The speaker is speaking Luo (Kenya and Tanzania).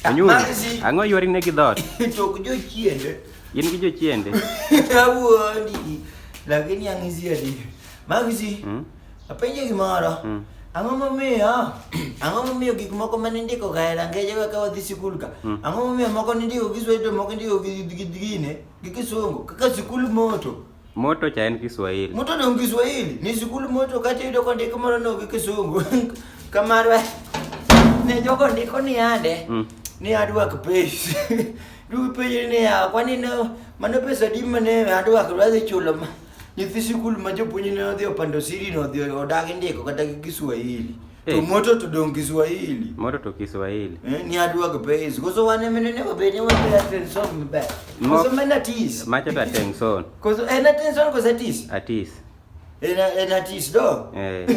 Onyulo. Maxi. Ang'o ywari ne gi dhoot? Tok jochiende. In gi jochiende. Awuondi. Lakini ang'isi adier. Maxi. Apenje gimoro. Ang'o momiyo? Ang'o momiyo gik moko mane indiko ka e rangeje ka wadhi sikul ka? Ang'o momiyo moko nindiko gi Kiswahili to moko indiko gi gi gine gi Kisungu? Kaka sikul moto. Moto cha en Kiswahili. Moto dong Kiswahili. Ni sikul moto kata iyudo kondik moro no gi Kisungu. Kamarwa ne jogo ndiko ni ande. Ni adwak pes. Dugi penjri ni ya kwani ne mano pesa adi mane adwak dwa chulo ma nyithi sikul ma jopuonj ne odhi opando siri no odhi odagi ndiko kata gi Kiswahili. To moto to dong Kiswahili. Moto to Kiswahili. Eh, ni adwak pes. Koso wan ema onego bed ni wapay attention maber. Koso mana atis. Macha to attention. Koso en attention koso atis? Atis. En atis do? Eh.